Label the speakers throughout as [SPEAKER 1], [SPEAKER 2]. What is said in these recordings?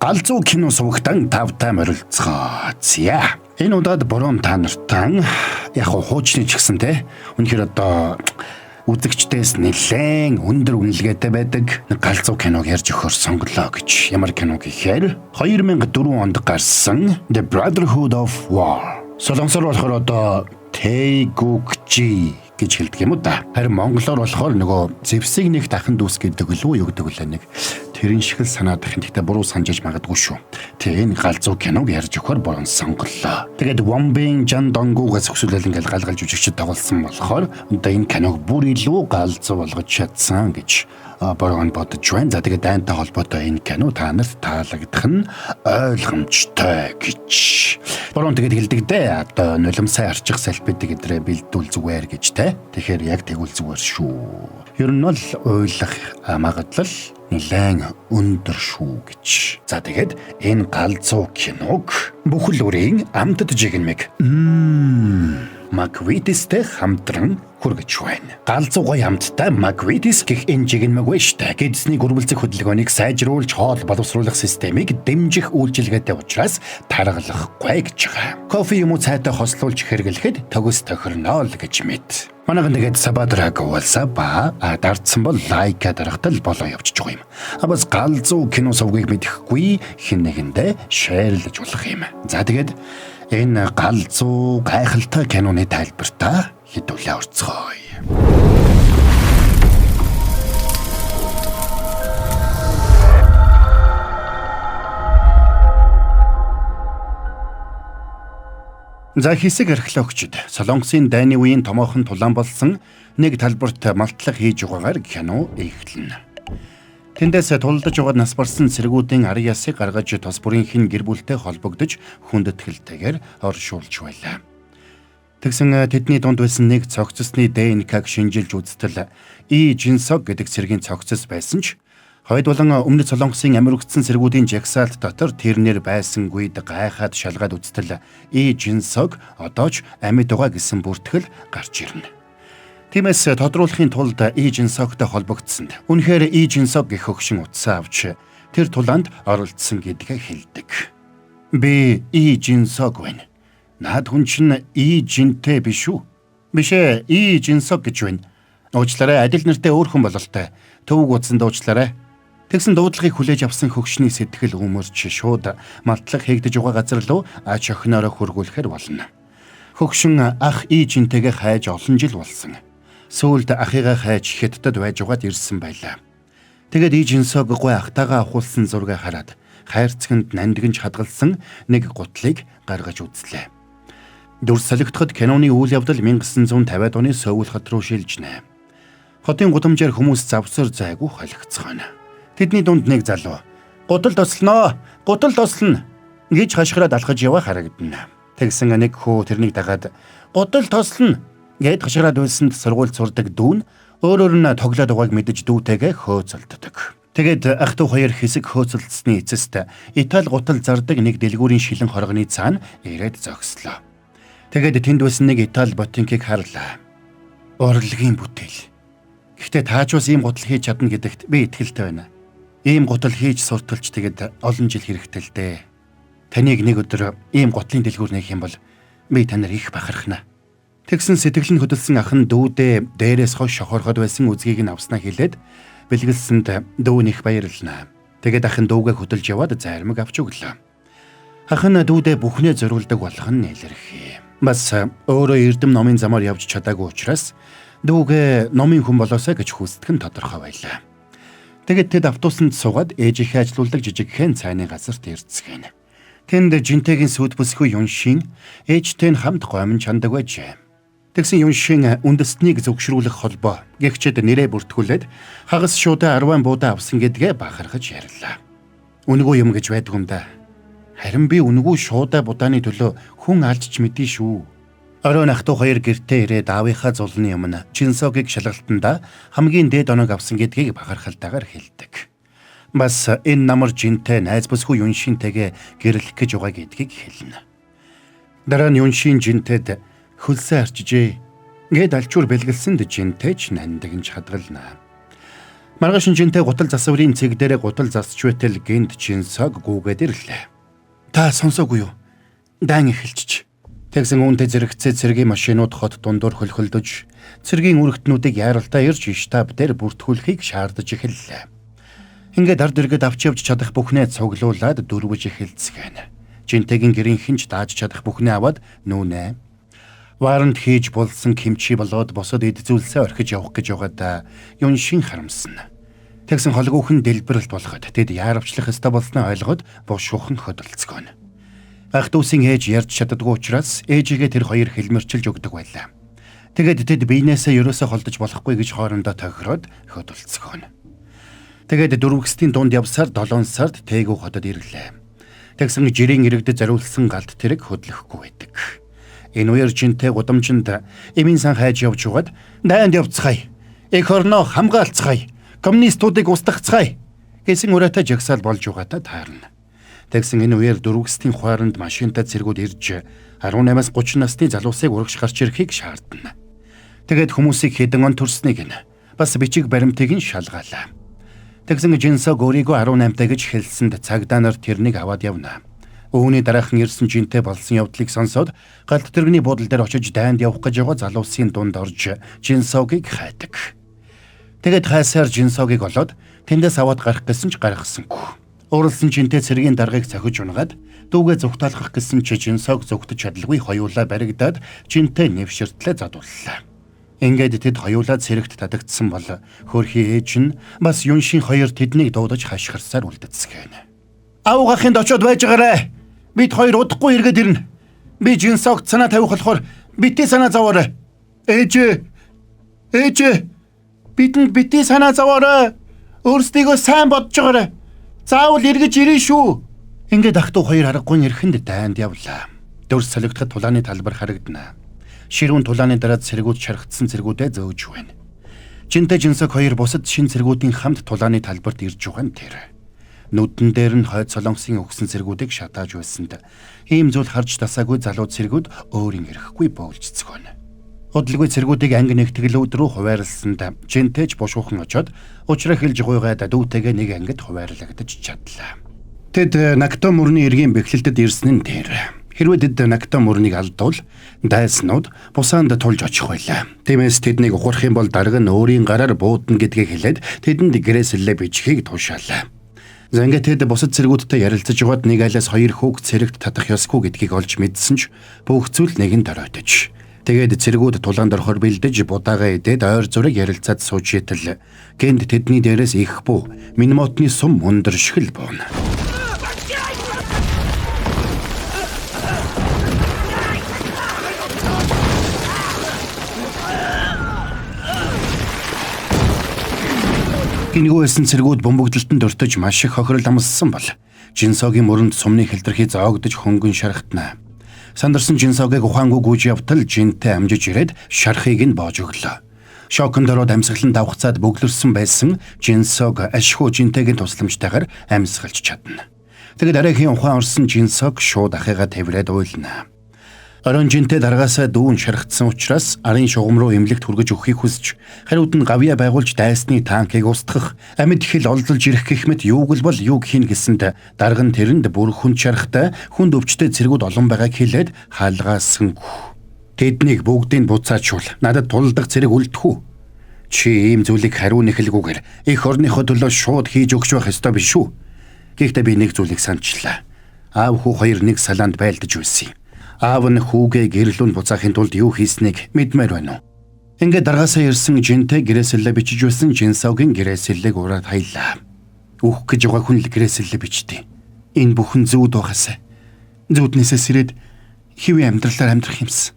[SPEAKER 1] Галзуу кино сувагтан тавтай морилцгоо. За. Энэ удаад Борон та нартан яг хуучны ч гэсэн те. Үнэхээр одоо үзэгчдээс нэлээд өндөр үнэлгээтэй байдаг галзуу киног ярьж өгөхөр сонголоо гэж. Ямар кино гэхээр 2004 онд гарсан The Brotherhood of War. Солонгосоор болохоор одоо Taegukgi гэж хэлдэг юм уу да. Харин монголоор болохоор нөгөө зевсийг нэг дахин дүүс гэдэг л үү юу гэдэг лээ нэг тэрэн шиг л санаад ахын. Гэхдээ буруу санджиж магадгүй шүү. Тэгээ энэ галзуу киног ярьж өгөхөр буруу сонголоо. Тэгээд Wonbin Жан Донгугаас өксүүлэл ингээл гал гал жүжигчд тоглосон болохоор одоо энэ киног бүр илүү галзуу болгож чадсан гэж боргон бодож байна. За тэгээд дайнтай холбоотой энэ кино та нарт таалагдах нь ойлгомжтой гэж. Борон тэгээд хэлдэг дээ. Одоо нулимсай арчих салбидаг гэдрээ бэлдүүл зүгээр гэж те. Тэгэхээр яг тэгвэл зүгээр шүү. Ер нь бол уйлах магадлал нэлээд өндөр шүү гэж. За тэгээд энэ галзуу киног бүхэл бүрийн амтд жигнэмэг Маквитистэй хамтран хүргэж байна. Галзуу гоё амттай Маквитис гэх энэ жигнэмэг байна штэ. Гэдэсний гөрвөлзөх хөдөлгөөнийг сайжруулж хоол боловсруулах системийг дэмжих үйлчилгээтэй учраас таргалахгүй гэж байгаа. Кофе юм уу цайтай хослуулж хэрэглэхэд төгс тохирно л гэж мэд. Манайхан тэгээд сабадраг уулсаа ба дардсан бол лайк дарахтал болоо явчих байгаа юм. А бас галзуу кино сувгийг мэдэхгүй хэн нэгэндээ шеэрлэж болох юм. За тэгээд энэ галзуу гайхалтай киноны тайлбартаа хэдүүлээ орцгоё. За хэсэг археологчид Солонгосын дайны үеийн томоохон тулаан болсон нэг талбарт малтлага хийж байгаагаар кино эхэлнэ. Тэндээс тулдаж байгаа нас барсан цэргүүдийн ар ясыг гаргаж тос бүрийнхэн гэр бүлтэй холбогдож хүндэтгэлтэйгээр оршуулж байлаа. Тэгсэн тэдний дунд байсан нэг цогцсны ДНК-г шинжилж үзтэл И Жинсог гэдэг цэргийн цогцс байсан ч хойд болон өмнөд Солонгосын амьрагдсан цэргүүдийн жагсаалт дотор тэрнэр байсангүйд гайхаад шалгаад үзтэл И Жинсог одоо ч амьд байгаа гэсэн бүртгэл гарч ирнэ. Тиймээс тодруулахын тулд И Жинсогтой холбогдсонд үнэхээр И Жинсог гэх хөгшин утсаа авч тэр тулаанд оролцсон гэдгээ хэлдэг. Би И Жинсог байна. Наад хүн чинь И Жинтэй биш үү? Биш ээ, И Жинсог гэж байна. Уучлаарай, адил нэртэй өөр хүн бололтой. Төвөг утсан дуучлаарай. Тэгсэн дуудлагыг хүлээж авсан хөгшний сэтгэл өмөрч шууд малтлага хийгдэж байгаа газар руу ач охиноороо хөргүүлэхээр болно. Хөгшин ах И Жинтэйгээ хайж олон жил болсон. Сүүлд ахыгаа хайж Хятадд байж байгаад ирсэн байлаа. Тэгээд И Жинсог гуй ахтайгаа авахулсан зургийг хараад хайрцагт нандинж хадгалсан нэг гутлыг гаргаж үзлээ. Дүрс солигдоход киноны үйл явдал 1950-ад оны Сөүл хот руу шилжинэ. Хотын гудамжаар хүмүүс завсар зайгүй холигцгооно. Тэдний дунд нэг залуу "Гутал тослоноо! Гутал тослоно!" гэж хашгираад алхаж яваа харагдана. Тэгсэн нэг хүү тэрнийг дагаад "Гутал тослоно!" гэд хашгираад байсанд сургууль сурдаг дүү нь өөрөөр нь тоглоод байгааг мэдэж дүүтэйгээ хөөцөлддөг. Тэгээд ах トゥ хоёр хэсэг хөөцөлдсөний эцэст Итали гутал зардаг нэг дэлгүүрийн шилэн хоргоны цаана ирээд зогслоо. Тэгээд тэнд байсан нэг Итали ботинкийг харлаа. Урлагийн бүтээл. Гэхдээ таажуус ийм гутал хийж чадна гэдэгт би итгэлтэй байна. Ийм гутал хийж сурталч тэгээд олон жил хэрэгтэй л дээ. Таныг нэг өдөр ийм гутлын дэлгүүр нээх юм бол би танаар их бахархна. Тэгсэн сэтгэл нь хөдөлсөн ах нь дүүдээ дээрээс хойш шохорход байсан үзгийг нь авснаа хэлээд бэлгэлсэнд дүү нь их баярлна. Тэгээд ах нь дүүгээ хөдөлж яваад зайрмаг авч өглөө. Ах нь дүүдээ бүхнээ зориулдаг болох нь илэрхий. Бас өөрөө эрдэм номын замаар явж чадаагүй учраас дүүгээ номын хүн болоосай гэж хүсдэг нь тодорхой байлаа. Тэгээд тэд автобусанд суугаад ээжийнхээ ажилуулдаг жижигхэн цайны газарт ирцгээнэ. Тэнд Жинтэгийн сүд бүсгүй Юншин ээжтэй нь хамт гомн чандаг байжээ. Тэгсэн Юншин үндэстнийг зөвшөөрүүлэх холбоо гэгчэд нэрээ бүртгүүлээд хагас шуудаа 10 буудаа авсан гэдгээ бахархаж ярьлаа. Үнэгүй юм гэж байдаг юм да. Харин би үнэгүй шуудаа будааны төлөө хүн алдч мэдий шүү. Оройн ах トゥ хоёр гэртээ ирээд аавынхаа зулны өмнө Чинсогийг шалгалтандаа хамгийн дээд оног авсан гэдгийг бахархалтайгаар хэлдэг. Бас энэ намар Жинтэй найз бүсгүй Юншинтэйгээ гэрлэх гэж байгаа гэдгийг хэлнэ. Дараа нь Юншин Жинтэд хөлсөө арчижээ гэд альчуур бэлгэлсэнд Жинтэй ч нандинж хадгална. Маргааш нь Жинтэй гутал засварын цэг дээрээ гутал засч байтал гинт Жинсог гүгээд ирлээ. Та сонсоогүй юу? Дан эхэлчих. Тэгсэн үүнтэй зэрэгцээ цэргийн машинууд хот дундуур хөлхөлдөж, цэргийн үүрэгтнүүдийг яаралтай ирж штаб дээр бүртгүүлэхийг шаардаж эхэллээ. Ингээд ард иргэд авч явж чадах бүхнээ цуглуулад дөрвөж эхэлцгээнэ. Жинтэгийн гэрийнхэн ч дааж чадах бүхнээ аваад нүүнэ. Варант хийж булсан кимчи болоод босод эд зүйлсээ орхиж явах гэж байгаад юншин харамсна. Тэгсэн холгүйхэн дэлбэрэлт болоход тэд яаравчлах ёстой болсноо ойлгоод бушуухан хөдөлцгөөнө. Ах дүүсийн ээж ярьж чаддаггүй учраас ээжигээ тэр хоёр хэлмэрчилж өгдөг байлаа. Тэгээд тэд биенээсээ ерөөсөө холдож болохгүй гэж хоорондоо тохироод хөдөлцгөөнө. Тэгээд дөрвөгсдийн дунд явсаар 7 сард Тээгүү хотод ирлээ. Тэгсэн жирийн иргэдэд зориулсан галт тэрэг хөдлөхгүй байдаг. Энэ үеэр Жинтэй гудамжинд эмийн сан хайж явж байгаад дайнд явцгаая. Эх орноо хамгаалцгаая. Коммунистуудыг устгацгаая гэсэн уриатай жагсаал болж байгаатай таарна. Тэгсэн энэ үеэр дөрвөгсдийн хуаранд машинтай цэргүүд ирж 18-аас 30 насны залуусыг урагш гарч ирэхийг шаардна. Тэгээд хүмүүсийг хэдэн он төрснийг нь бас бичиг баримтыг нь шалгаалаа. Тэгсэн Жинсог өөрийгөө 18-тай гэж хэлсэнд цагдаа нар тэрнийг аваад явна. Үүний дараахан ирсэн Жинтэй болсон явдлыг сонсоод галт тэрэгний буудал дээр очиж дайнд явах гэж байгаа залуусын дунд орж Жинсогийг хайдаг. Тэгээд хайсаар Жинсогийг олоод тэндээс аваад гарах гэсэн ч гаргасангүй. Ууралсан Жинтэй цэргийн даргаыг цохиж унгаад дүүгээ зүгтаалгах гэсэн чи Жинсог зүгтэж чадалгүй хоёулаа баригдаад Жинтэй нэвширтлээ задууллаа. Ингээд тэд хоёулаа цэрэгт татагдсан бол хөрхий ээж нь бас юншийн хоёр тэднийг дуудаж хашгирсаар үлдцгээнэ. Авгахынд очиод байж байгаарэ. Бид хоёр удахгүй эргээд ирнэ. Би Жинсогт санаа тавих болохоор битгий санаа зовоорой. Ээж. Ээж. Бидэнд битгий санаа зовоорой. Өөрсдийгөө сайн бодож байгаарай. Заавал эргэж ирнэ шүү. Ингээд ах トゥ хоёр аргагүй эрхэнд дайнд явлаа. Дүрс солигдоход тулааны талбар харагдана. Ширүүн тулааны дараа цэргүүд шархтсан цэргүүдээ зөөж байна. Жинтэй Жинсог хоёр бусад шин цэргүүдийн хамт тулааны талбарт ирж байгаа нь тэр. Нүдэн дээр нь хойд солонгосын өгсөн цэргүүдийг шатааж байсанд ийм зүйл харж тасаагүй залуу цэргүүд өөрийн эрэхгүй боолжцгоно. Удалгүй цэргүүдийг анги нэгтгэлүүд рүү хуваарлсанд Жинтэйч бушуухан очоод учраа хэлж гуйгаад дүүтэйгээ нэг ангид хуваарлагдаж чадлаа. Тэд Нагто мөрний эргийн бэхлэлтэд ирсэн нь тэр. Хэрвээ тэд Нагто мөрнийг алдвал дайснууд бусаанд тулж очих байлаа. Тиймээс тэднийг ухрах юм бол дарга нь өөрийн гараар буудна гэдгийг хэлээд тэдэнд гэрээсэллээ бичихийг тушаалаа. За ингээд тэд бусад цэргүүдтэй ярилцаж байгаад нэг айлаас хоёр хүүг цэрэгт татах ёсгүй гэдгийг олж мэдсэн ч бүх зүйл нэгэн доройтож. Тэгээд цэргүүд тулаанд орохоор бэлдэж будаага идээд ойр зураг ярилцаад сууж итэл гэнт тэдний дээрээс их бүү минмотны сум өндөр шгэл бууна. Гингүй байсан цэргүүд бөмбөгдөлтөнд өртөж маш их хохирол амссан бол Жинсогийн мөрөнд сумны хилтрхий зоогдож хөнгөн шархтана. Сандарсан Жинсогийг ухаангүй гүйж явтал Жинтэй амжиж ирээд шархыг нь боож өглөө. Шоконд ороод амьсгалан давхцаад бөглөрсөн байсан Жинсог ашгүй Жинтэйгийн тусламжтайгаар амьсгалж чадна. Тэгэд арайхийн ухаан орсон Жинсог шууд ахыгаа тавираад уйлна. Орон Жинтэй даргаасаа дүүн шархтсан учраас арын шугам руу эмнэлэгт хүргэж өгөхийг хүсэж хариуд нь гавьяа байгуулж дайсны танкийг устгах, амьд хэл олзолж ирэх гэх мэт юуг л бол юуг хийн гэсэнд дарга нь тэрэнд бүр хүнд шархтай хүнд өвчтэй цэргүүд олон байгааг хэлээд хаалгаасангүй. Тэднийг бүгдийг буцаачвал надад тулдах цэрэг үлдэх үү? Чи ийм зүйлийг хариу нэхэлгүйгээр эх орныхоо төлөө шууд хийж өгч байх ёстой биш үү? Гэхдээ би нэг зүйлийг саначлаа. Аав хүү хоёр нэг салаанд байлдаж байсан юм. Аав нь хүүгээ гэрлүүнд буцаахын тулд юу хийснийг мэдмээр байна уу? Ингээд даргаасаа ирсэн Жинтэй гэрээсэллээ бичиж байсан Жинсогийн гэрээсэллийг ураад хаялаа. Үхэх гэж байгаа хүн л гэрээсэллээ бичдэг. Энэ бүхэн зүуд байхасаа. Зүуднээсээ сэрээд хэвийн амьдралаар амьдрах юмсан.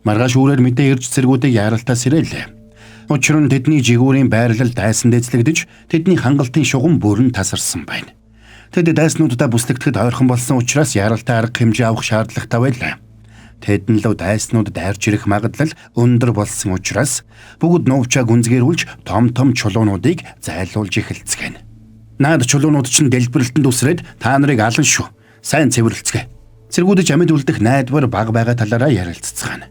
[SPEAKER 1] Маргааш үүрээр мэдээ ирж цэргүүдийг яаралтай сэрээлээ. Учир нь тэдний жигүүрийн байрлал дайсан дэцлэгдэж тэдний хангалтын шугам бүрэн тасарсан байна. Тэд дайснуудаа бүслэгдэхэд ойрхон болсон учраас яаралтай арга хэмжээ авах шаардлагатай байлаа. Тэдэн лөө дайснууд дайрч ирэх магадлал өндөр болсон учраас бүгд нуувчаа гүнзгийрүүлж том том чулуунуудыг зайлуулж эхэлцгээнэ. Наад чулуунууд чинь дэлбэрэлтэнд үсрээд та нарыг алан шүү. Сайн цэвэрлцгээ. Цэргүүдэж амьд үлдэх найдвар бага байгаа талаараа ярилццгаана.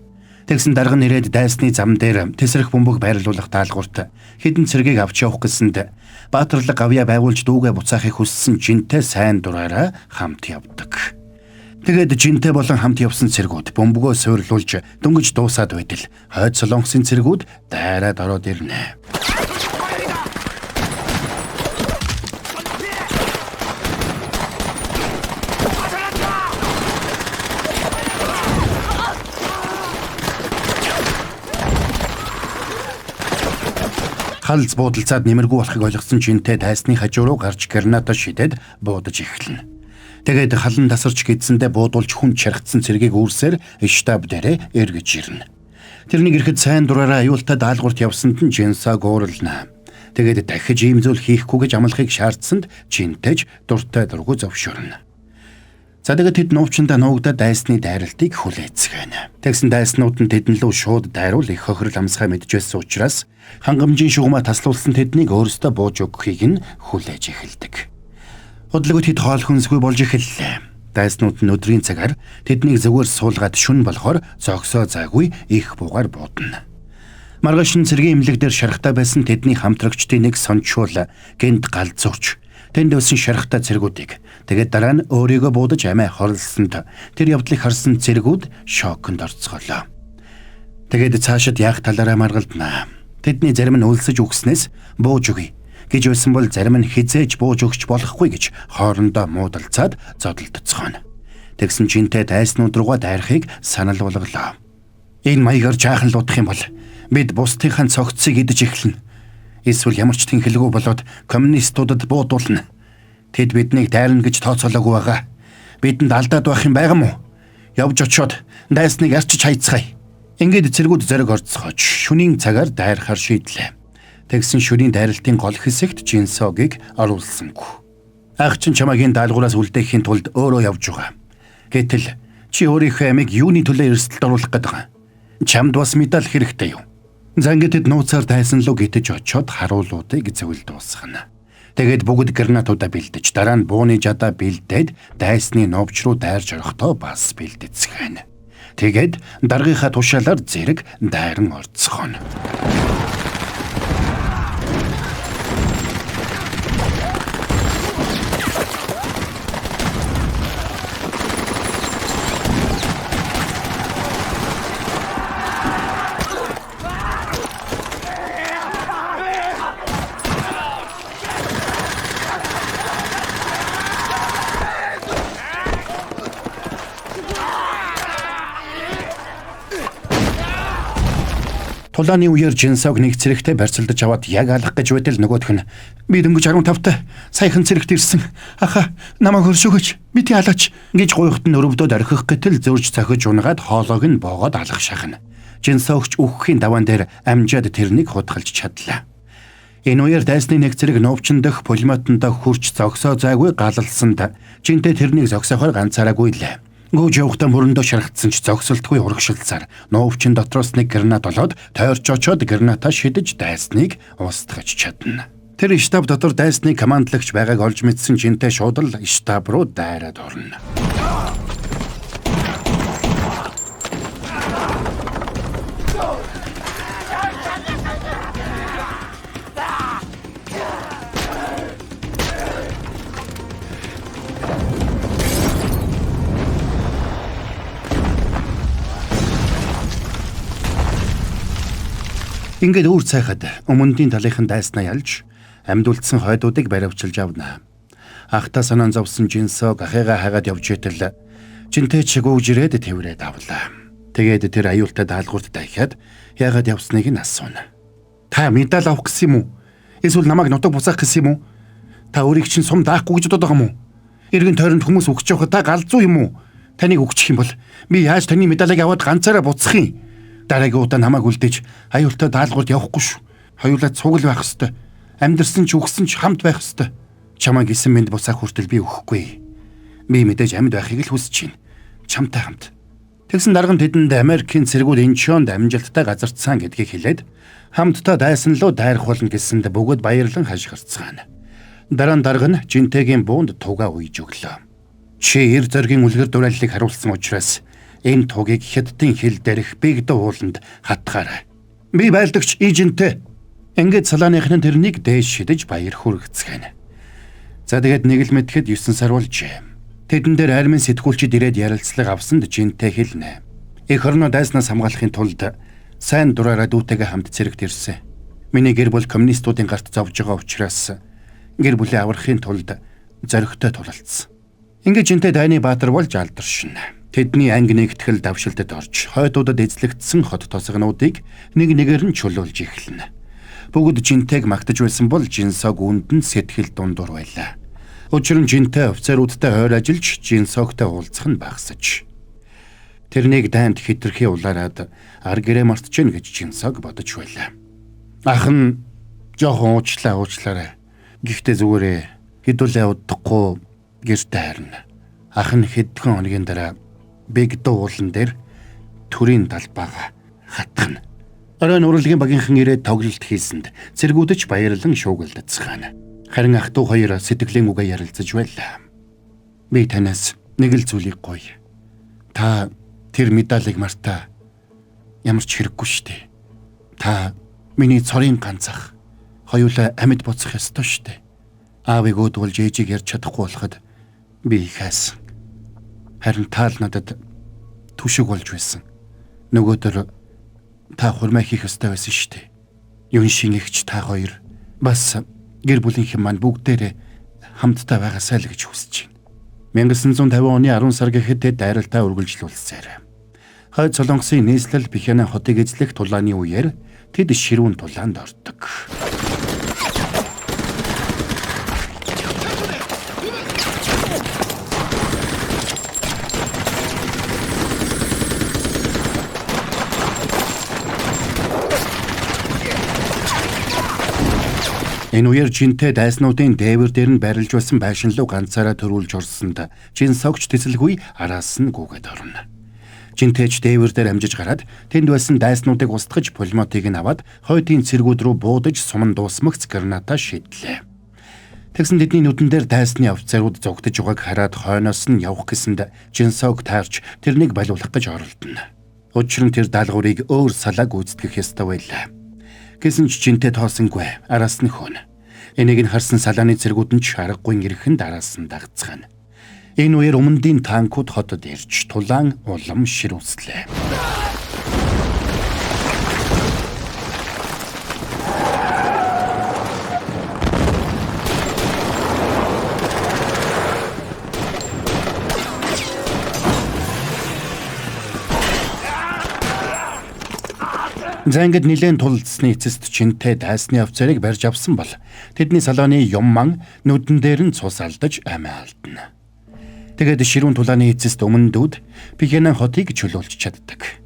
[SPEAKER 1] Тэгсэн дарга нь ирээд дайсны зам дээр тэсрэх бөмбөг байрлуулах даалгаварт хэдэн цэргийг авч явах гэсэнд Баатарлаг гавьяа байгуулж дүүгээ буцаахыг хүссэн Жинтэй сайн дураараа хамт явдаг. Тэгээд Жинтэй болон хамт явсан цэргүүд бөмбөгөө суйрлуулж дөнгөж дуусаад байтал хойд Солонгосын цэргүүд дайраад ороод ирнэ. Халз буудалцаад нэмэргүй болохыг ойлгосон Жинтэй дайсны хажуу руу гарч граната шидээд буудаж эхэлнэ. Тэгээд халан тасарч гидсэндээ буудулж хүн чаргацсан цэргийг үүрсээр штаб дээрээ эргэж ирнэ. Тэрнийг ирэхэд сайн дураараа аюултай даалгаварт явсанд нь Жинсаг уурлана. Тэгээд дахиж ийм зүйл хийхгүй гэж амлахыг шаардсанд Жинтэж дуртай дургу зөвшөөрнө. За тэгээд тэд нуувчиндаа нуугдаад дайсны дайралтыг хүлээцгээнэ. Тэгсэн дайснууд нь тэдэн лүү шууд дайруул их хохирол амсгай мэдж байсан учраас хангамжийн шугамаа таслуулсан тэднийг өөрсдөө бууж өгөхийг нь хүлээж эхэлдэг. Удалгүй тэд хоол хүнсгүй болж эхэллээ. Дайснууд нь өдрийн цагаар тэднийг зүгээр суулгаад шүн болохоор зогсоо зайгүй их буугаар буудна. Маргааш нь цэргийн эмнэлэг дээр шарахтай байсан тэдний хамтрагчдын нэг сончуул гэнт галзуурч тэнд байсан шарахтай цэргүүдийг тэгээд дараа нь өөрийгөө буудаж амиа хорлсонд тэр явдлыг харсан цэргүүд шоконд орцголоо. Тэгээд цаашид яах талаараа маргалдана. Тэдний зарим нь өлсөж үгснээс бууж өгье гэж байсан бол зарим нь хизээж бууж өгч болохгүй гэж хоорондоо муудалцаад зодолдоцгооно. Тэгсэн Жинтэй дайснууд руугаа дайрахыг санал болголоо. Энэ маягаар жаахан луудах юм бол бид бусдынхаа цогцсыг идэж эхэлнэ. Эсвэл ямар ч тэнхэлгүй болоод коммунистуудад буудуулна. Тэд биднийг дайрна гэж тооцоолоогүй байгаа. Бидэнд алдаад байх юм байгаа мó? Явж очиод дайсныг арчиж хайцгаая. Ингээд цэргүүд зориг орцгооч шөнийн цагаар дайрахар шийдлээ. Тэгсэн шөнийн дайралтын гол хэсэгт Жинсогийг оруулсангүй. Ах чинь чамайг энэ даалгавраас үлдээхийн тулд өөрөө явж байгаа. Гэтэл чи өөрийнхөө амийг юуны төлөө эрсдэлд оруулах гээд байгаа? Чамд бас медаль хэрэгтэй юу? За ингээд тэд нууцаар дайсан луу гитэж очиод харуулуудыг зөвл дуусгана. Тэгээд бүгд гранатуудаа бэлдэж дараа нь бууны жадаа бэлдээд дайсны нуувч руу дайрч орохдоо бас бэлдэцгээнэ. Тэгээд даргийнхаа тушаалаар зэрэг дайран орцгооно. Тулааны үеэр Жинсог нэг цэрэгтэй барьцалдаж аваад яг алах гэж байтал нөгөөх нь би дөнгөж 15-тай саяхан цэрэгт ирсэн. Аха намайг хөршөөгөөч бити алаач гэж гуйхад нь өрөвдөөд орхих гэтэл зөрж цохиж унгаад хоолойг нь боогоод алах шахна. Жинсогч үхэхийн даваан дээр амжаад тэрнийг худгалж чадлаа. Энэ үеэр дайсны нэг цэрэг нуувчин дэх пулеметондоо хурч зогсоо зайгүй галалсанд Жинтэй тэрнийг зогсоохоор ганцаараагүй лээ. Гүйж явахдаа мөрөндөө шаргацсан ч зогсолтгүй урагшилсаар нуувчин дотроос нэг гранат олоод тойрч очоод гранатаа шидэж дайсныг устгаж чадна. Тэр штаб дотор дайсны командлагч байгааг олж мэдсэн Жинтэй шууд л штаб руу дайраад орно. Ингээд өөр цайхад өмнөдийн талынхан дайснаа ялж амьд үлдсэн хойдуудыг баривчилж авна. Ахта санаан зовсон Жинсог ахыгаа хайгаад явж итэл Жинтэй ч гүйж ирээд тэврээд авлаа. Тэгээд тэр аюултай даалгаварт дахиад яагаад явсныг нь асууна. Та медаль авах гэсэн юм уу? Эсвэл намайг нутаг буцаах гэсэн юм уу? Та өөрийг чинь сум даахгүй гэж бодоод байгаа юм уу? Эргэн тойронд хүмүүс үхэж явахад та галзуу юм уу? Таныг үхчих юм бол би яаж таны медалийг аваад ганцаараа буцах юм? Дараагийн удаа намайг үлдээж аюултай даалгаварт явахгүй шүү. Хоёулаа цуг л байх ёстой. Амьдарсан ч үхсэн ч хамт байх ёстой. Чамайг эсэн мэнд буцаах хүртэл би үхэхгүй. Би мэдээж амьд байхыг л хүсэж байна. Чамтай хамт. Тэгсэн дарга нь тэдэнд Америкийн цэргүүд Инчонд амжилттай газарцсан гэдгийг хэлээд хамтдаа дайсан луу дайрах болно гэсэнд бүгд баярлан хашгирцгаана. Дараа нь дарга нь Жинтэгийн буунд тугаа уйж өглөө. Чи эр зоригийн үлгэр дуурайллыг харуулсан учраас Энэ тугийг Хятадын хил дээрх Бэгдэ ууланд хатгаарай. Би байлдагч Ижинтэй. Ингээд салааных нь тэрнийг дээш шидэж баяр хүргэцгээнэ. За тэгээд нэг л мэдхэд 9 сар болжээ. Тэдэн дээр армийн сэтгүүлчид ирээд ярилцлага авсанд Жинтэй хэлнэ. Эх орноо дайснаас хамгаалахын тулд сайн дураараа дүүтэйгээ хамт цэрэгт ирсэн. Миний гэр бүл коммунистуудын гарт зовж байгаа учраас гэр бүлээ аврахын тулд зоригтой тулалдсан. Ингээд Жинтэй дайны баатар болж алдаршина. Тэдний анги нэгтгэл давшилтад орж хойдуудад эзлэгдсэн хот тосгонуудыг нэг нэгээр нь чөлөөлж эхэлнэ. Бүгд Жинтэйг магтаж байсан бол Жинсог үүнд нь сэтгэл дундуур байлаа. Учир нь Жинтэй офицеруудтай ойр ажиллаж Жинсогтой уулзах нь багасж. Тэрнийг дайнд хитрхи улаарад ар гэрээ мартчихна гэж Жинсог бодож байлаа. Ах нь жоохон уучлаарай. Гэхдээ зүгээрээ хэдүүлээ удахгүй гэрте харна. Ах нь хэдхэн хоногийн дараа Бэгдэ уулан дээр төрийн талбайгаа хатгана. Оройн урлагийн багийнхан ирээд тоглолт хийсэнд цэргүүд ч баярлан шуугилдацгаана. Харин ах トゥ хоёр сэтгэлийн үгээ ярилцаж байлаа. Би танаас нэг л зүйлийг гоё. Та тэр медалийг мартаа ямар ч хэрэггүй шүү дээ. Та миний цорын ганц ах. Хоёулаа амьд буцах ёстой шүү дээ. Аавыг өөдгүүлж ээжийг ярьж чадахгүй болоход би их хайсан. Харин та л надад түшиг болж байсан. Нөгөөдөр та хурмаа хийх ёстой байсан шүү дээ. Юншин эгч та хоёр бас гэр бүлийнхэн маань бүгдээрээ хамтдаа байгаасай л гэж хүсэж байна. 1950 оны 10 сар гэхэд тэд дайралтаа үргэлжлүүлсээр. Хойд Солонгосын нийслэл Пхенян хотыг эзлэх тулааны үеэр тэд ширүүн тулаанд ордог. Энэ үеэр Жинтэй дайснуудын дээвэр дээр нь байрлаж байсан байшин руу ганцаараа төрүүлж орсонд Жинсогч тэсэлгүй араас нь гүгээд орно. Жинтэйч дээвэр дээр амжиж гараад тэнд байсан дайснуудыг устгаж пулеметыг нь аваад хойдын цэргүүд рүү буудаж суман дуусмагц граната шийдлээ. Тэгсэн тэдний нүдэн дээр дайсны офицерууд зугтаж байгааг хараад хойноос нь явах гэсэнд Жинсог таарч тэрнийг болиулах гэж оролдоно. Учир нь тэр даалгаврыг өөр салаа гүйцэтгэх ёстой байлаа. Гэсэн ч Жинтэй тоосонгүй араас нь хөөнө. Энийг нь харсан салааны цэргүүд нь ч аргагүй эрхэн дараас нь дагцгаана. Энэ үеэр өмнөдийн танкууд хотод ирж тулаан улам ширүүслээ. За ингээд нилээн тулалдсны эцэст Жинтэй дайсны офицерыг барьж авсан бол тэдний салааны юм ман нүдэн дээр нь цус алдаж амиа алдна. Тэгээд ширүүн тулааны эцэст өмнөдүүд Пхенян хотыг чөлөөлж чаддаг.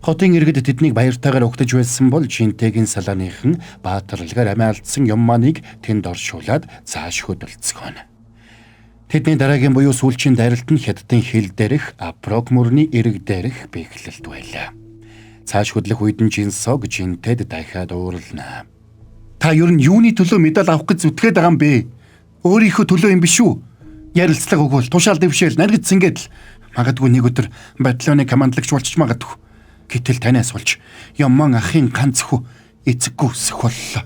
[SPEAKER 1] Хотын иргэд тэднийг баяртайгаар угтаж байсан бол Жинтэйгийн салааныхан баатарлагаар амиа алдсан юм маныг тэнд оршуулад цааш хөдөлцгөөнө. Тэдний дараагийн буюу сүүлчийн дайралт нь Хятадын хил дээрх Апрок мөрний эрэг дээрх бэхлэлт байлаа. Цааш хөдлөх үед нь Жинсог Жинтэд дахиад уурлана. Та ер нь юуны төлөө медаль авах гэж зүтгээд байгаа юм бэ? Өөрийнхөө төлөө юм биш үү? Ярилцлага өгвөл, тушаал дэвшээл, наргид цэнгээд л магадгүй нэг өдөр батальоны командлагч болчих магадгүй. Гэтэл танаас болж Яман ахын ганц хүү эцэггүй өсөх боллоо.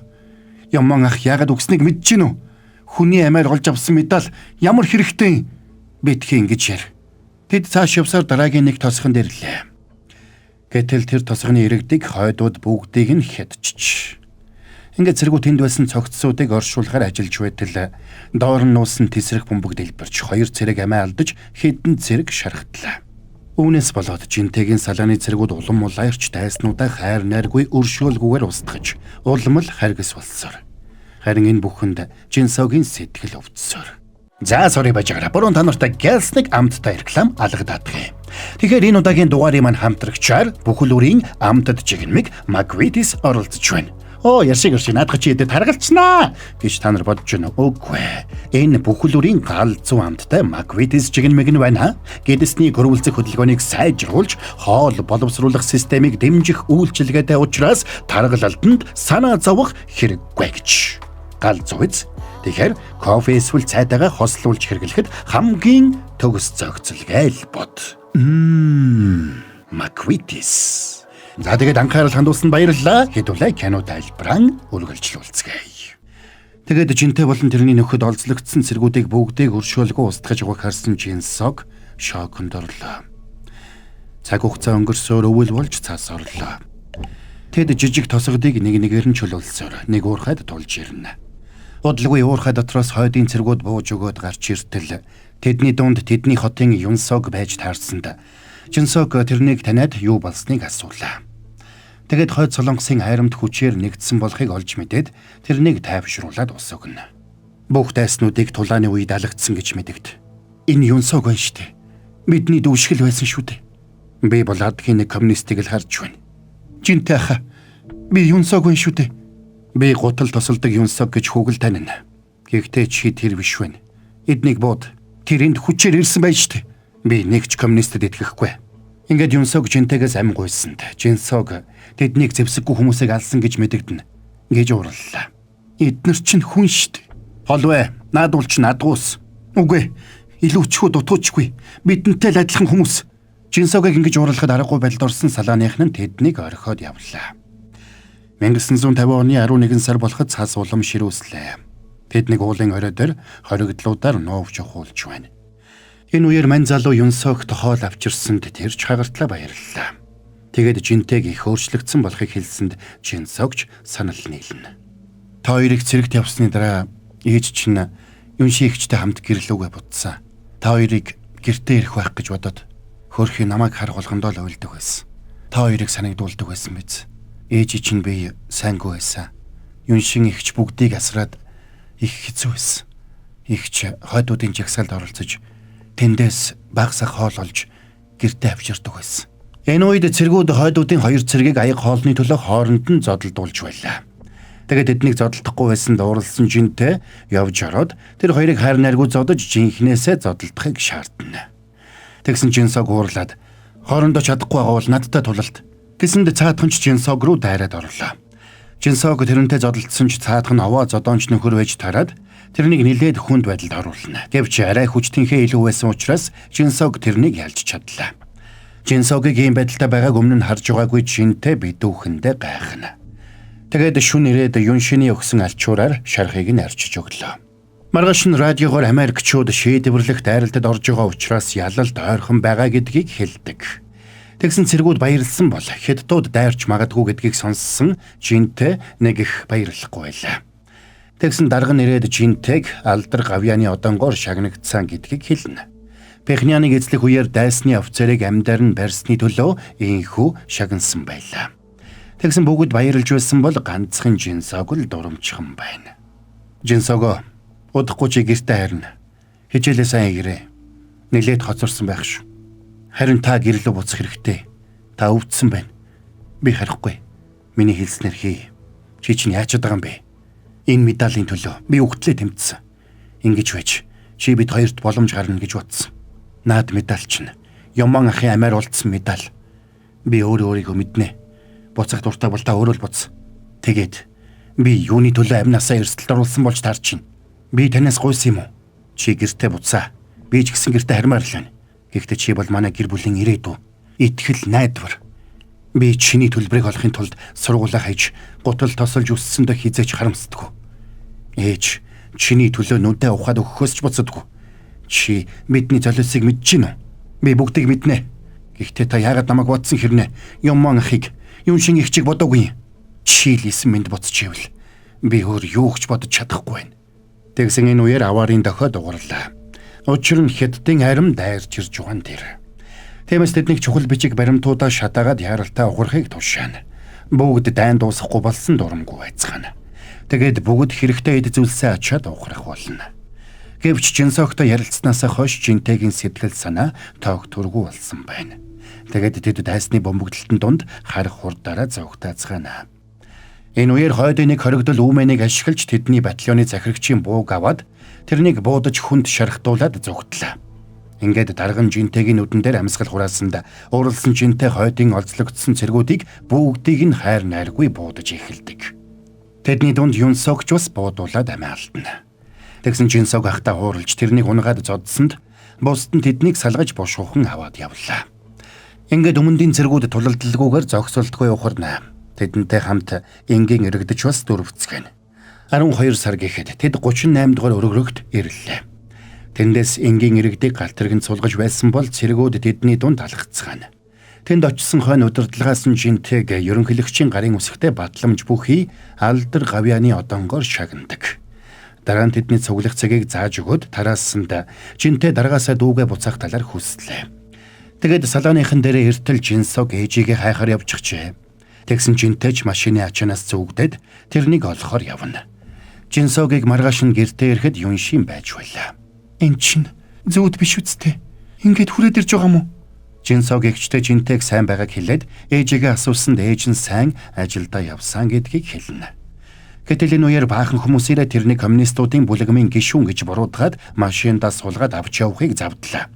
[SPEAKER 1] Яман ах яагаад үгснийг мэдэж гин үү? Хүний амиар олж авсан медаль ямар хэрэгтэй юм? Битгий ингэж яар. Тэд цааш явсаар дараагийн нэг тосгон дэрлээ. Гэтэл тэр тосгоны иргэдийг хойдууд бүгдийг нь хятчих. Ингээд цэргүүд тэнд байсан цогцсуудыг оршуулахаар ажиллаж байтал доор нь нуусан тесрэх бөмбөг дэлбэрч хоёр цэрэг амиа алдаж хэдэн цэрэг шархтлаа. Үүнээс болоод Жинтэйгийн салааны цэргүүд улам улайрч дайснуудаа хайр найргүй өршөөлгүйгээр устгаж улам л харгас болсоор. Харин энэ бүхэнд Жинсогийн сэтгэл өвдсөөр. За sorry байж байгаарай. Буруу та нартай гэлснэг амттай реклам алгадах юм. Тэгэхээр энэ удаагийн дугаарын маань хамтрагчаар бүхэл бүрийн амтад жигнэмэг Magvitis оролцож байна. Оо ярьшиг ярьшиг наадах чи эдэ таргалцнаа гэж та нар бодож байна. Үгүй ээ. Энэ бүхэл бүрийн гал зүү амттай Magvitis жигнэмэг нь байна. Гэдэсний гөрвөлзөх хөдөлгөөнийг сайжруулж, хоол боловсруулах системийг дэмжих үйлчилгээтэй учраас таргалалтанд санаа зовох хэрэггүй гэж. Гал зүү биз? Тэгэхээр кофе эсвэл цайтайгаа хослуулж хэрэглэхэд хамгийн төгс зохицолгээ л бод. Маквитис. За тэгээд анхаарал хандуулсанд баярлалаа. Хэдүүлээ кино тайлбараа үргэлжлүүлцгээе. Тэгээд Жинтэй болон тэрний нөхөд олзлогдсон цэргүүдийг бүгдийг өршөөлгүй устгаж явах харсан Жинсог шоконд орлоо. Цаг хугацаа өнгөрсөөр өвөл болж цас орлоо. Тэд жижиг тосгодыг нэг нэгээр нь чөлөөлсөөр нэг уурхайд тулж ирнэ. Удалгүй уурхай дотроос хойдын цэргүүд бууж өгөөд гарч иртэл тэдний дунд тэдний хотын Юнсог байж таарсанд Жинсог тэрнийг таниад юу болсныг асуулаа. Тэгээд хойд Солонгосын айрамд хүчээр нэгдсэн болохыг олж мэдээд тэрнийг тайвшруулад ус өгнө. Бүх дайснуудыг тулааны үед алагдсан гэж мэдэгд. Энэ Юнсог байна штэ. Бидний дүүшгэл байсан шүү дээ. Би бол адгийн нэг коммунистыг л харж байна. Жинтэй хаа. Би Юнсог байна шүү дээ. Би гутал тусалдаг Юнсог гэж хүүгэл танина. Гэхдээ чи тэр биш байна. Эднийг бууд. Тэр энд хүчээр ирсэн байж штэ. Би нэг ч коммунистэд итгэхгүй. Ингээд Юнсог Жинтэйгээс ам гуйсанд Жинсог тэднийг зэвсэггүй хүмүүсийг алсан гэж мэдэгдэнэ гэж уурлаа. Эднэр чинь хүн штэ. Холвэ, наадвал ч надгуус. Үгүй, илүүчхүү дутуучгүй. Бидэнтэй л адилхан хүмүүс. Жинсогийг ингэж уурлахад аргагүй байдалд орсон салааных нь тэднийг орхиод явлаа. 1950 оны 11 сар болоход цас улам ширүүслээ. Тэд нэг уулын орой дээр хоригдлуудаар нуувч ухуулж байна. Энэ үеэр мань залуу Юнсогт хоол авчирсанд тэр ч хагартлаа баярлалаа. Тэгээд Жинтэйг их өөрчлөгдсөн болохыг хэлсэнд Жинсогч санал нийлнэ. Та хоёрыг цэрэгт явсны дараа ээж чинь Юнши эгчтэй хамт гэрлүүгээ бутсан. Та хоёрыг гэртээ ирэх байх гэж бодоод хөрхи намайг харах болгондоо л уйлдаг байсан. Та хоёрыг санагдуулдаг байсан биз. Ээж чинь би сайнгүй байсан. Юншин эгч бүгдийг асраад их хэцүү байсан. Эгч хойдуудын жагсаалд оролцож тэндээс багсах хоол олж гэртээ авчирдаг байсан. Энэ үед цэргүүд хойдуудын хоёр цэргийг аяг хоолны төлөө хооронд нь зодолдуулж байлаа. Тэгээд тэднийг зодолдохгүй байсан дурлсан Жинтэй явж ороод тэр хоёрыг хайр найргүй зодож жинхнээсээ зодолдохыг шаардна. Тэгсэн Жинсог уурлаад хоорондоо чадахгүй байгаа бол надтай тулалт. Гэсэнд цаатхан ч Жинсог руу дайраад орлоо. Жинсог тэрнтэй зодолдсон ч цаатхан овоо зодоонч нөхөр байж тараад тэрнийг нилээд хүнд байдалд оруулна. Гэвч арай хүчтэнхээ илүү байсан учраас Жинсог тэрнийг ялж чадлаа. Жинсогийг ийм байдалтай байгааг өмнө нь харж байгаагүй Жинтэй бидүүхэндээ гайхна. Тэгээд шүн ирээд Юншины өгсөн алчуураар шархыг нь арчиж өглөө. Маргааш нь радиогоор Америкчууд шийдвэрлэх дайралтад орж байгаа учраас ялалт ойрхон байгаа гэдгийг хэлдэг. Тэгсэн цэргүүд баярлсан бол хятадууд дайрч магадгүй гэдгийг сонссон Жинтэй нэг их баярлахгүй байлаа. Тэгсэн дарга нь ирээд Жинтэйг алдар гавьяаны одонгоор шагнагдсан гэдгийг хэлнэ. Пхеньяныг эзлэх үеэр дайсны офицерыг амьдаар нь барьсны төлөө инхүү шагнасан байлаа. Тэгсэн бүгд баярлж байсан бол ганцхан Жинсог л дурамчхан байна. Жинсогоо удахгүй чи гэртээ харина. Хичээлээ сайн хийгээрэй. Нилээд хоцорсон байх шүү. Харин та гэрлөө буцах хэрэгтэй. Та өвдсөн байна. Би харихгүй. Миний хэлснээр хий. Чи чинь яачаад байгаа юм бэ? Энэ медалийн төлөө би үхтлээ тэмцсэн. Ингэж байж чи бид хоёрт боломж гарна гэж бодсон. Наад медаль чинь Яман ахын амиар олдсон медаль. Би өөрөө өөрийгөө мэднэ. Буцах дуртай бол та өөрөө л буц. Тэгээд би юуны төлөө амнасаа эрсдэлд оруулсан болж таарч чинь. Би танаас гуйсан юм уу? Чи гэртээ буцаа. Би ч гэсэн гэртээ хармаар л байна. Гэхдээ чи бол манай гэр бүлийн ирээдүй. Итгэл найдвар. Би чиний төлбөрийг олохын тулд сургуулаа хайж, гутал тосолж өссөндөө хизээч харамсдаггүй. Ээж, чиний төлөө нүдээ ухаад өгөхөөс ч буцадаггүй. Чи бидний золиосыг мэдэж гин үү? Би бүгдийг мэднэ. Гэхдээ та яагаад намайг бодсон хэрнэ? Юман ахыг, Юншин эгчийг бодоогүй. Чи л исэн мэд буцчихвэл би өөр юу ч бодож чадахгүй байна. Тэгсэн энэ үеэр аварын дохио дугуурлаа. Учир нь хятадын арим дайрч ирж байгаа нь тэр. Тиймээс тэднийг чухал бичиг баримтуудаа шатаагаад яаралтай ухрахыг тушаана. Бүгд дайн дуусахгүй болсон дурамгүй байцгаана. Тэгээд бүгд хэрэгтэй эд зүйлсээ ачаад ухрах болно. Гэвч Жинсогтой ярилцснаасаа хойш Жинтэйгийн сэтгэл санаа тоогтөргүй болсон байна. Тэгээд тэд дайсны бомбогдлолтын дунд харах хурдаараа зовгтаацгаана. Энэ үеэр хойдын нэг хоригдол үүмэнийг ашиглаж тэдний батальоны захирагчийн бууг аваад тэрнийг буудаж хүнд шархтуулад зугтлаа. Ингээд дарга нь Жинтэйгийн нүдэн дээр амьсгал хураасанд ууралсан Жинтэй хойдын олзлогдсон цэргүүдийг бүгдийг нь хайр найргүй буудаж эхэлдэг. Тэдний дунд Юнсогч бас буудуулаад амиа алдна. Тэгсэн Жинсог ахтаа хууралж тэрнийг унгаад зодсонд Бусд нь тэднийг салгаж бушуухан аваад явлаа. Ингээд өмнөдийн цэргүүд тулалдалгүйгээр зогсолтгүй ухарна. Тэдэнтэй хамт энгийн иргэдэж бас дөрвцгэнэ. 12 сар гэхэд тэд 38 дугаар өргөрөгт ирлээ. Тэндээс энгийн иргэдийг галт тэргэнд сулгаж байсан бол цэргүүд тэдний дунд алхацгаана. Тэнд очисон хойно удирдлагаас нь Жинтэйг ерөнхийлөгчийн гарын үсгтээ батламж бүхий алдар гавьяаны одонгоор шагнадаг. Дараа нь тэдний цуглах цагийг зааж өгөөд тараасанд Жинтэй даргаасаа дүүгээ буцаах талаар хүслээ. Тэгээд салааныхан дээрээ эртэл Жинсог ээжигээ хайхаар явчихжээ. Тэгсэн Жинтэйч машины ачаанаас зүгдээд тэрнийг олохоор явна. Жинсогийг маргааш нь гэртээ ирэхэд Юншин байж байлаа.
[SPEAKER 2] Эн чинь зүуд биш үсттэй. Ингээд хүрээд ирж байгаа юм уу?
[SPEAKER 1] Жинсог эгчтэй Жинтэйг сайн байгааг хэлээд ээжигээ асуусанд ээж нь сайн ажилдаа явсан гэдгийг хэлнэ. Гэтэл энэ үеэр баахан хүмүүс ирээ тэрний коммунистуудын бүлэгмийн гишүүн гэж буруутгаад машиндаа сулгаад авч явахыг завдлаа.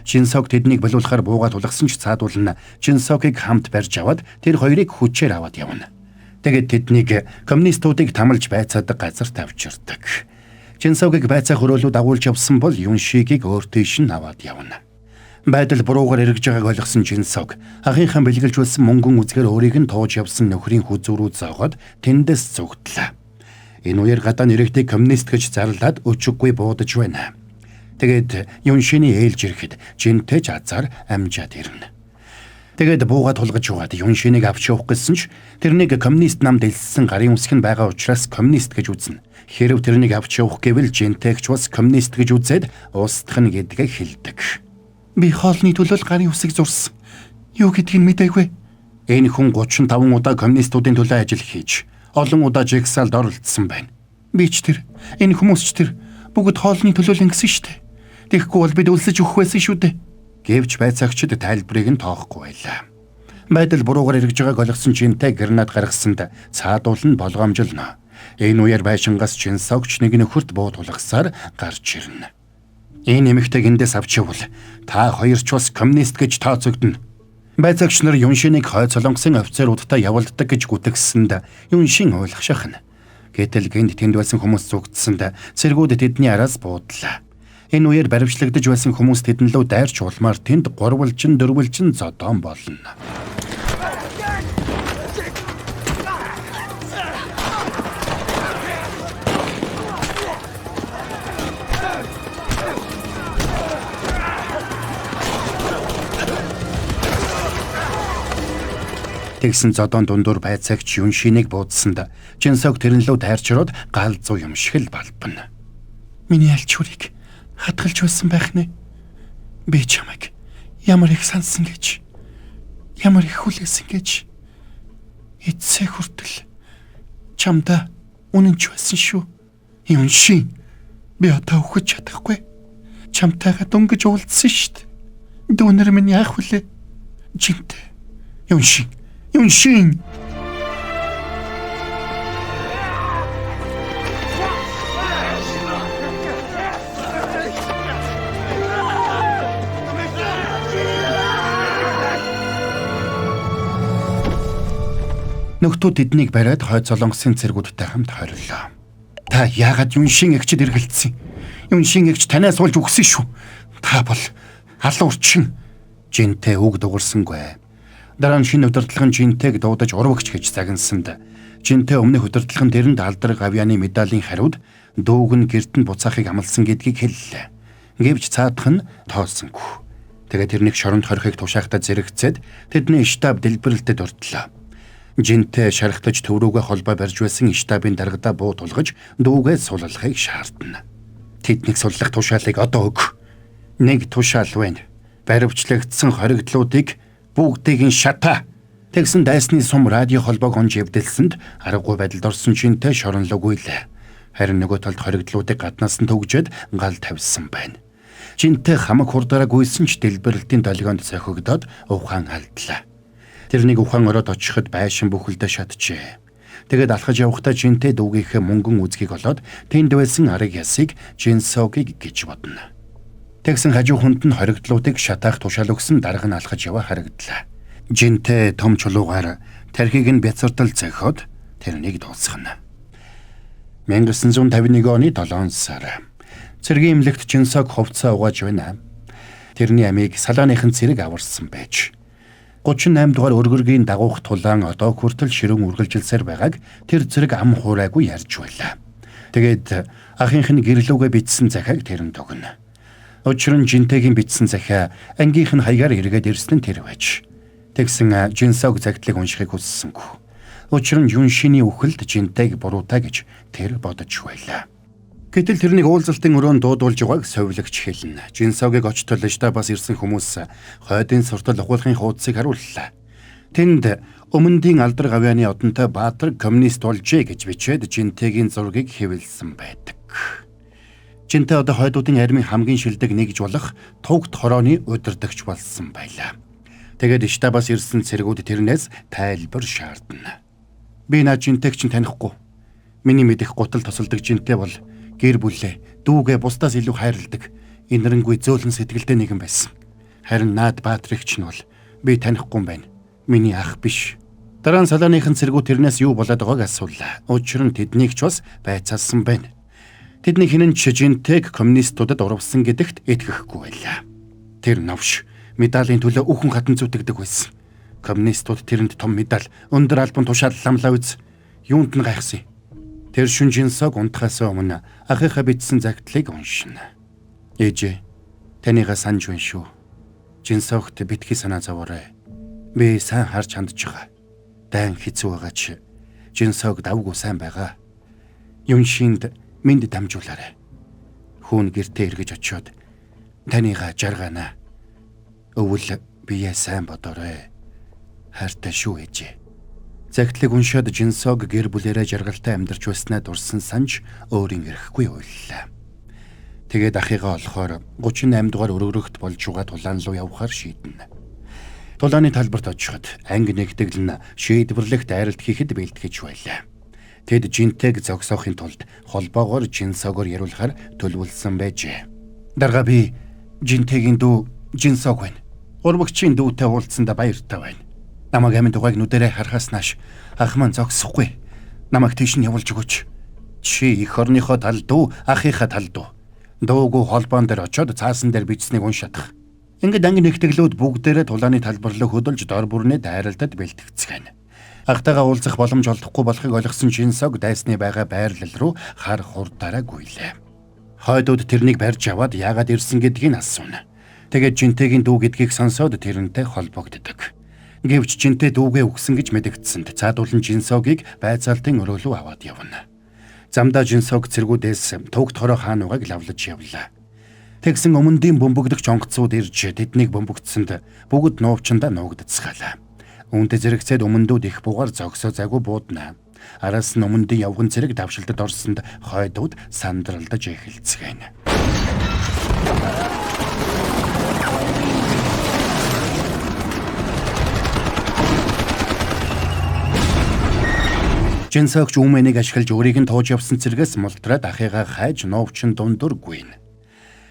[SPEAKER 1] Жинсог тэднийг болиулахаар буугаа тулгасан ч цаадуулна. Жинсогийг хамт барьж аваад тэр хоёрыг хүчээр аваад явна. Тэгээд тэднийг коммунистуудыг тамалж байцаадаг газарт авчирдаг. Жинсогийг байцаах өрөөлүү дагуулж явсан бол Юншигийг өөр тийш нь аваад явна. Байдал буруугаар эргэж байгааг ойлгосон Жинсог ахынхаа бэлгэлж байсан мөнгөн үзгээр өөрийг нь тууж явсан нөхрийн хүзүүрүү зоогоод тэндээс зүгтлээ. Энэ үеэр гадаа нэрэгдийг коммунист гэж зарлаад өчиггүй буудаж байна. Тэгээд Юншины ээлж ирэхэд Жинтэй ч азар амжаад ирнэ. Тэгээд бууга тулгаж угаад Юншиныг авч явах гэсэн ч тэрнийг коммунист намд элссэн гарын үсэг нь байгаа учраас коммунист гэж үзнэ. Хэрв тэрнийг авч явах гэвэл Жинтэйгч бас коммунист гэж үзээд устгах нь гэдгээ хэлдэг.
[SPEAKER 2] Би хоолны төлөө гарын үсэг зурсан. Юу гэдгийг мэдээгүй.
[SPEAKER 1] Энэ хүн 35 удаа коммунистуудын төлөө ажил хийж, олон удаа жигсаалд оролцсон байна.
[SPEAKER 2] Би ч тэр, энэ хүмүүс ч тэр бүгд хоолны төлөө л ингэсэн шүү дээ. Тэгэхгүй бол бид өлсөж өгөх байсан шүү дээ.
[SPEAKER 1] Гэвч байцаагчид тайлбарыг нь тоохгүй байлаа. Байдал буруугаар эргэж байгааг ойлгосон Жинтэй гранат гаргасанд цаадуул нь болгоомжилно. Энэ үеэр байшингаас Жинсогч нэг нөхөрт буу тулгасаар гарч ирнэ. Энэ эмэгтэйг эндээс авч явбал та хоёр ч бас коммунист гэж тооцогдоно. Байцаагч нар Юншинийг хойд Солонгосын офицеруудтай явуулдаг гэж гүтгсэнд Юншин ойлгох нь. Гэтэл гинт тэнд байсан хүмүүс зүгтсэнд цэргүүд тэдний араас буудлаа. Энэ үеэр баривчлагдаж байсан хүмүүс тэдэн лөө дайрч улмаар тэнд гурвалжин дөрвөлжин зодоон болно. Тэгсэн зодоон дундуур байцаагч Юншинийг буудсанд Жинсог тэрэн лөө дайрч ороод гал зүү юм шиг л балбана.
[SPEAKER 2] Миний альчуурыг хадгалж байсан байх нэ. Би чамайг ямар их сансан гэж, ямар их хүлээсэн гэж эцсээ хүртэл чамдаа үнэнч байсан шүү. Юншин, би одоо өгч чадахгүй. Чамтайгаа дөнгөж уулзсан шүү дээ. Дүүнер минь яах вүлээ? Жинтэй. Юншин, Юншин.
[SPEAKER 1] Нөхдүүд тэднийг бариад хойд Солонгосын цэргүүдтэй хамт хориглоо. Та яагаад Юншин эгчид эргэлдсэн? Юншин эгч танаас болж үгсэн шүү. Та бол алуурчин. Жинтэй үг дуурсангүй. Дараа нь шинэ удирдлага нь Жинтэйг дуудаж урвагч гэж загнасанд Жинтэй өмнөх удирдлага нь тэрэнд алдар гавьяаны медалийн хариуд дүүг нь гэрт нь буцаахыг амласан гэдгийг хэллээ. Гэвч цаадах нь тоосонгүй. Тэгээд тэрнийг шоронд хорихыг тушаахтаа зэрэгцээд тэдний штаб дэлбэрэлтэд ортлоо. Жинтэй шархтаж төв рүүгээ холбоо барьж байсан штабын даргадаа буу тулгаж дүүгээ суллахыг шаардна. Тэднийг суллах тушаалыг одоо өг. Нэг тушаал байна. Баривчлагдсан хоригдлуудыг бүгдийг нь шатаа. Тэгсэн дайсны сум радио холбоог онж эвдэлсэнд аргагүй байдалд орсон Жинтэй шоронлог уйлаа. Харин нөгөө талд хоригдлуудыг гаднаас нь түгжээд гал тавьсан байна. Жинтэй хамаг хурдаараа гүйсэн ч дэлбэрэлтийн долгионд цохигдоод ухаан алдлаа. Тэрнийг ухаан ороод очиход байшин бүхэлдээ шатжээ. Тэгээд алхаж явахдаа Жинтэй дүүгийнхээ мөнгөн үзгийг олоод тэнд байсан арга ясыг Жинсогийг гэж бодно. Тэгсэн хажуу хүнд нь хоригдлуудыг шатаах тушаал өгсөн дарга нь алхаж яваа харагдлаа. Жинтэй том чулуугаар тархийг нь бяцартал цохиод тэрнийг дуусгана. 1951 оны 7 сар. Цэргийн эмнэлэгт Жинсог хувцас угааж байна. Тэрний амийг салааныхан цэрэг аварсан байж. 38 дугаар өргөргийн дагуух тулаан одоо хүртэл ширүүн үргэлжилсээр байгааг тэр зэрэг ам хуурайгүй ярьж байлаа. Тэгээд ахынх нь гэрлүүгээ бичсэн захиаг тэрэнд өгнө. Учир нь Жинтэгийн бичсэн захиа ангийнх нь хаягаар эргээд ирсэн нь тэр байж. Тэгсэн Жинсог загтлыг уншихыг хүссэнгүй. Учир нь Юншиний үхэлд Жинтэйг буруутай гэж тэр бодож байлаа. Гэтэл тэрнийг уулзалтын өрөөнд дуудуулж байгааг совилогч хэлнэ. Жинсогийг очтол штабаас ирсэн хүмүүс хойдын суртал ухуулгын хуудсыг харууллаа. Тэнд өмнөдийн алдар гавьяаны одонтой Баатар коммунист болжээ гэж бичээд Жинтэгийн зургийг хэвлэсэн байдаг. Жинтэй одоо хойдуудын армийн хамгийн шилдэг нэгж болох тугт хорооны удирдагч болсон байлаа. Тэгээд штабаас ирсэн цэргүүд тэрнээс тайлбар шаардна. Би наа Жинтэйг чинь танихгүй. Миний мэдэх гутал тосолдог Жинтэй бол гэр бүлээ, дүүгээ бусдаас илүү хайрладаг, инэрэнгүй зөөлөн сэтгэлтэй нэгэн байсан. Харин наад Баатрыг чинь бол би танихгүй юм байна. Миний ах биш. Дараа нь салааныхан цэргүүд тэрнээс юу болоод байгааг асуулаа. Учир нь тэднийг ч бас байцаалсан байна. Тэдний хинэн ч Жинтэйг коммунистуудад урвсан гэдэгт итгэхгүй байлаа. Тэр новш медалийн төлөө үхэн хатан зүтгэдэг байсан. Коммунистууд тэрэнд том медаль, өндөр албан тушаал ламлаа үз. Юунд нь гайхсан юм? Тэр шүн Жинсог унтахаас өмнө ахынхаа бичсэн загтлыг уншина. Ээжээ, таныгаа санаж байна шүү. Жинсогт битгий санаа зовоорой. Би сайн харж хандж байгаа. Дайн хэцүү байгаа ч Жинсог давгүй сайн байгаа. Юншинд минь дамжуулаарай. Хүүн гэртээ эргэж очиод таныгаа жаргаана. Өвөл бие сайн бодоорой. Хайртай шүү ээжээ. Загтлыг уншаад Жинсог гэр бүлээрээ жаргалтай амьдарч байснаа дурсан санж өөрийн эрэхгүй уйллаа. Тэгээд ахыгаа олохоор 38 дугаар өргөрөгт болж байгаа тулаан руу явахаар шийдэнэ. Тулааны талбарт очиход анги нэгтгэл нь шийдвэрлэх дайралт хийхэд бэлтгэж байлаа. Тэд Жинтэйг зогсоохын тулд холбоогоор Жинсогоор яриулахар төлөвлөсөн байжээ. Дарга би Жинтэйгийн дүү Жинсог байна. Урвагчийн дүүтэй уулзсандаа баяртай байна. Намайг амин дугааг нүдэрээ харахаас нааш ах маань зогсохгүй. Намайг тийш нь явуулж өгөөч. Чи эх орныхоо талд уу, ахынхаа талд уу? Дуугүй холбоон дээр очиод цаасан дээр бичснийг уншаадах. Ингээд анги нэгтгэлүүд бүгдээрээ тулааны талбар руу хөдөлж дор бүрнээ дайралтад бэлтгэцгээнэ. Ахтайгаа уулзах боломж олдохгүй болохыг ойлгосон Жинсог дайсны байгаа байрлал руу хар хурдаараа гүйлээ. Хойдууд тэрнийг барьж аваад яагаад ирсэн гэдгийг асууна. Тэгээд Жинтэйгийн дүү гэдгийг сонсоод тэрнтэй холбогддог. Гэвч Жинтэй дүүгээ үгсэн гэж мэдэгдсэнд цаадуулан Жинсогийг байцаалтын өрөө рүү аваад явна. Замдаа Жинсог цэргүүдээс тугт хороо хаан угааг лавлаж явлаа. Тэгсэн өмнөдийн бөмбөгдөгч онгоцууд ирж тэднийг бөмбөгдсөнд бүгд нуувчандаа нуугдцгаалаа. Үүнтэй зэрэгцээд өмнөдүүд их бугаар зогсоо загуу буудна. Араас нь өмнөдийн явган цэрэг давшилтад орсонд хойдууд сандралдаж эхэлцгээнэ. Жинсогч үүмэнийг ашиглаж өөрийг нь тууж явсан цэргээс мултраад ахыгаа хайж нуувчин дундуур гүйнэ.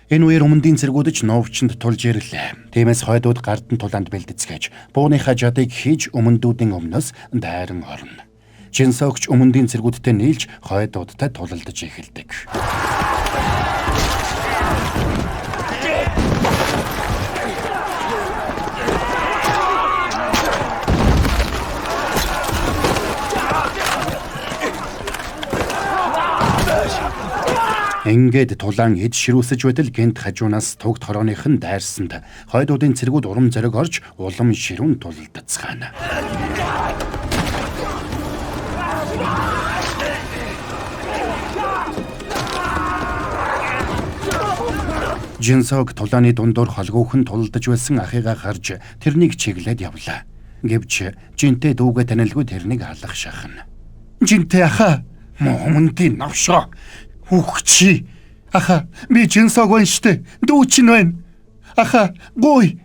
[SPEAKER 1] Энэ үеэр өмнөдийн цэргүүд ч нуувчинд тулж ирлээ. Тиймээс хойдууд гардан тулаанд бэлдэцгээж бууныхаа жадыг хийж өмнөдүүдийн өмнөөс дайран орно. Жинсогч өмнөдийн цэргүүдтэй нийлж хойдуудтай тулалдаж эхэлдэг. Ингээд тулаан эд ширүүсэж байтал гэнт хажуунаас тугт хорооных нь дайрсанд хойдуудын цэргүүд урам зориг орж улам ширүүн тулалдацгаана. Жинсог тулааны дундуур холгүйхэн тулалдаж байсан ахыгаа харж тэрнийг чиглээд явлаа. Гэвч Жинтэй дүүгээ танилгүй тэрнийг алах шахна.
[SPEAKER 2] Жинтэй ахаа, мөмөндийн навшоо. Хүүх чи. Аха, би Жинсог байна штэ. Дүү чинь байна. Аха, гуй.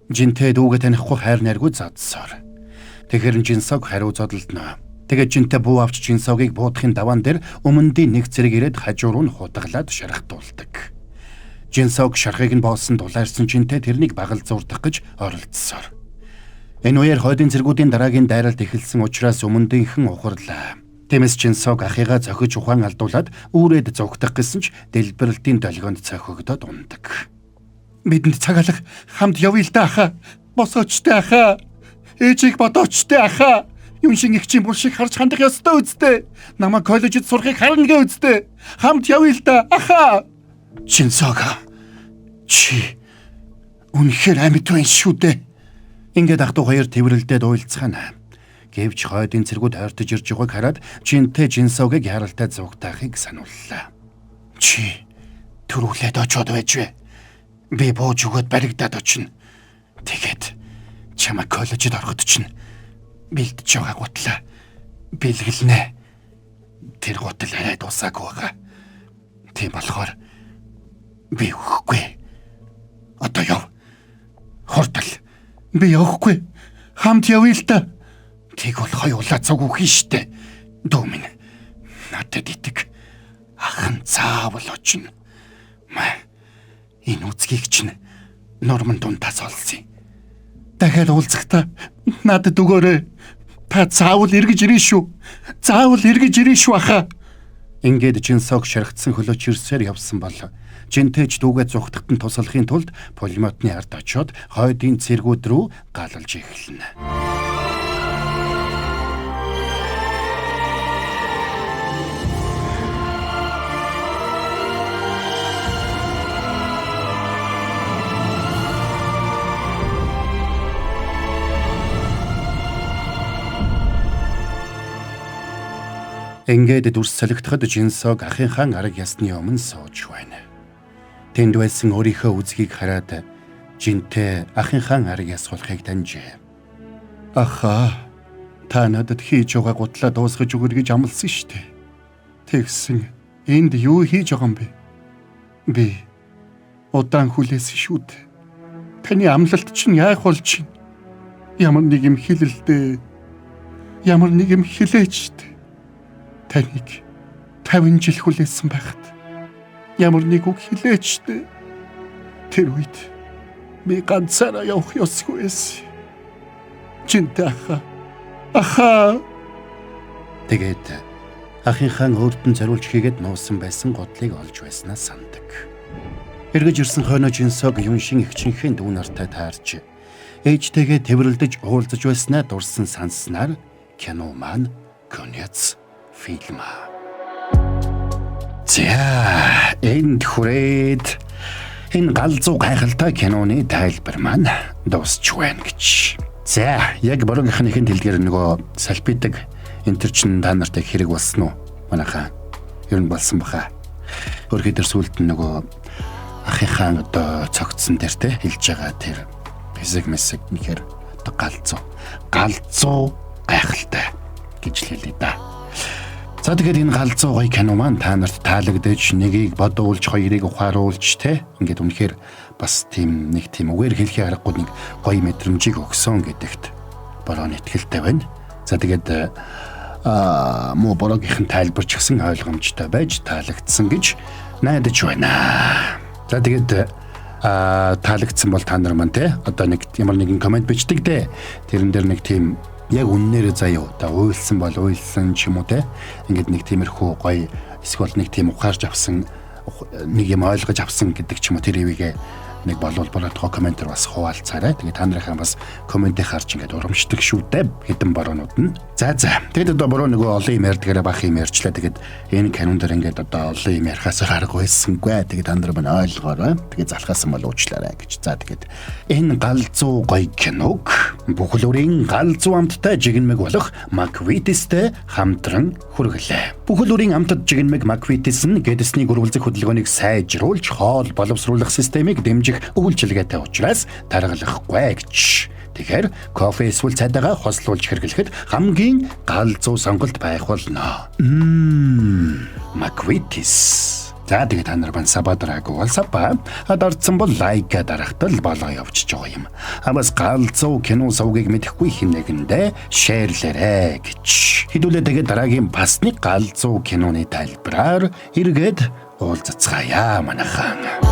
[SPEAKER 1] Жинтэй дүүгээ танихгүй хайр найргүй задсаар. Тэгэхээр Жинсог хариу зодолдно. Тэгээд Жинтэй буу авч Жинсогийг буудахын даваан дээр өмнөдийн нэг цэрэг ирээд хажуу руу нь хутгалаад шархтуулдаг. Жинсог шархыг нь боосон дулаарсан Жинтэй тэрнийг багал зурдах гэж оролдсоор. Энэ үеэр хойдын цэргүүдийн дараагийн дайралт эхэлсэн учраас өмнөдийнхэн ухарлаа. Тиймээс Жинсог ахыгаа зохиж ухаан алдуулаад үүрээд зугтах гэсэн ч дэлбэрэлтийн долгионд цохигдоод ундаг.
[SPEAKER 2] Бидэнд цаг алах хамт явъя л да ахаа. Босооч тэ ахаа. Ээжийг бодооч тэ ахаа. Юм шиг их чинь бүр шиг харж хандах ёстой үсттэй. Намайг коллежид сурахыг харна гэ үсттэй. Хамт явъя л да ахаа. Чинсог. Чи үнэхээр амьд байна шүү дээ.
[SPEAKER 1] Ингээд ах トゥ хоёр тэврэлдээд уйлцгаана. Гэвч хойдын цэргүүд ойртож ирж байгааг хараад Жинтэй Жинсогийг яралтай зугтаахыг санууллаа.
[SPEAKER 2] Чи төрүүлээд очоод байж вэ? Би бууж өгөөд баригдаад очино. Тэгээд чамайг коллежид ороход чинь бэлдэж байгаа гутлаа бэлгэлнэ. Тэр гутал арай дуусаагүй байгаа. Тийм болохоор би өгөхгүй. Одоо яв. Хурдал. Би явахгүй. Хамт явъя л та. Тэг бол хоёулаа цуг үхэн штэ. Дүү минь. Надад итэг. Ах нь заавал очино. Маа. Энэ үзгийг чинь нурман дундаас олсон. Дахиад уулзахдаа надад өгөөрэй. Та заавал эргэж ирнэ шүү. Заавал эргэж ирнэ шүү ахаа.
[SPEAKER 1] Ингээд Жинсог шархтсан хөлөөч ирсээр явсан бол Жинтэж дүүгээ зүхтахад нь туслахын тулд пулеметны ард очиод хойдын цэргүүд рүү галалж эхэлнэ. Ингээд дүрс солигдоход Жинсог ахынхаа арга ясны өмнө сууж байна. Тэнд байсан өөрийнхөө үзгийг хараад Жинтэй ахынхаа арга яс болохыг таньжээ.
[SPEAKER 2] Ахаа, та надад хийж байгаа гутлаа дуусгаж өгөр гэж амласан шүү дээ. Тэгсэн энд юу хийж байгаа юм бэ? Би удаан хүлээсэн шүү дээ. Таны амлалт чинь яах болж байна? Ямар нэг юм хэлэлдээ. Ямар нэг юм хэлээч дээ. Таныг 50 жил хүлээсэн байхад ямар нэг үг хэлээч дээ. Тэр үед би ганцаараа явах ёсгүй байсан. Жинтэй ахаа. Ахаа.
[SPEAKER 1] Тэгээд ахынхаа өөрт нь зориулж хийгээд нуусан байсан гутлыг олж байснаа сандаг. Эргэж ирсэн хойноо Жинсог Юншин эгчинхэн дүү нартай таарч ээжтэйгээ тэврэлдэж уулзаж байснаа дурсан санснаар кино маань конец фильма. За, энд хүрээд энэ галзуу гайхалтай киноны тайлбар маань дуусч байна гэж. За, яг борогийнх нь ихэнд хэлдгээр нөгөө салпидаг энэ төр чин та нарт яг хэрэг болсон уу? Манайхаа ер нь болсон баха. Өөрхий дээр сүлд нь нөгөө ахынхаа одоо цогцсон дээр те хэлж байгаа тэр хэсэг мэсэг нэхэр одоо галзуу гайхалтай гэж хэлээ да. За тэгэхээр энэ галзуу гоё кино маань та нарт таалагдаж, нэгийг бодуулж, хоёрыг ухааруулж те ингээд үнэхээр бас тийм нэг тийм үгээр хэлхий аргагүй нэг гоё мэдрэмжийг өгсөн гэдэгт борооны итгэлтэй байна. За тэгээд муу борогийнхэн тайлбарч гисэн ойлгомжтой байж таалагдсан гэж найдаж байна. За тэгээд таалагдсан бол та нар маань те одоо нэг ямар нэгэн комент бичдэг дээ. Тэрэн дээр нэг тийм яг үннээрээ заяа та уйлсан бол уйлсан ч юм уу те ингээд нэг тиймэрхүү гоё эсвэл нэг тийм ухаарч авсан нэг юм ойлгож авсан гэдэг ч юм уу тэр ивигээ нэг болвол боротгоо комментэр бас хуваалцаарай. Тэгээд та нарынхаа бас комментийг харж ингээд урамшдаг шүү дээ. Хэдэн бороонууд нь. За. Тэгээд одоо бороо нөгөө олон юм ярьдгаараа бах юм ярьчлаа. Тэгээд энэ канон дээр ингээд одоо олон юм ярихаас арга байсангүй. Тэгээд та нар маань ойлгоорой. Тэгээд залхаасан бол уучлаарай гэж. За тэгээд энэ галзуу гоё киног бүхэл бүрийн галзуу амттай жигнэмэг болох Маквитистэй хамтран хүргэлээ. Бүхэл бүрийн амтад жигнэмэг Маквитис нь гэдэсний гөрвөлзөх хөдөлгөөнийг сайжруулж хоол боловсруулах системийг дэмжих үйлчилгээтэй учраас таргалахгүй гэж. Тэгэхээр кофе эсвэл цайдагаа хослуулж хэрэглэхэд хамгийн галзуу сонголт байх болно. Маквитис. За тэгээд та нар бан саба дараагүй бол саба. Дардсан бол лайк дарахтал болоо явчихж байгаа юм. А бас галзуу кино сувгийг мэдэхгүй хэн нэгэндээ шеэрлээрэй гэж. Хэдүүлээ тэгээд дараагийн бас нэг галзуу киноны тайлбараар эргээд уулзацгаая манайхан.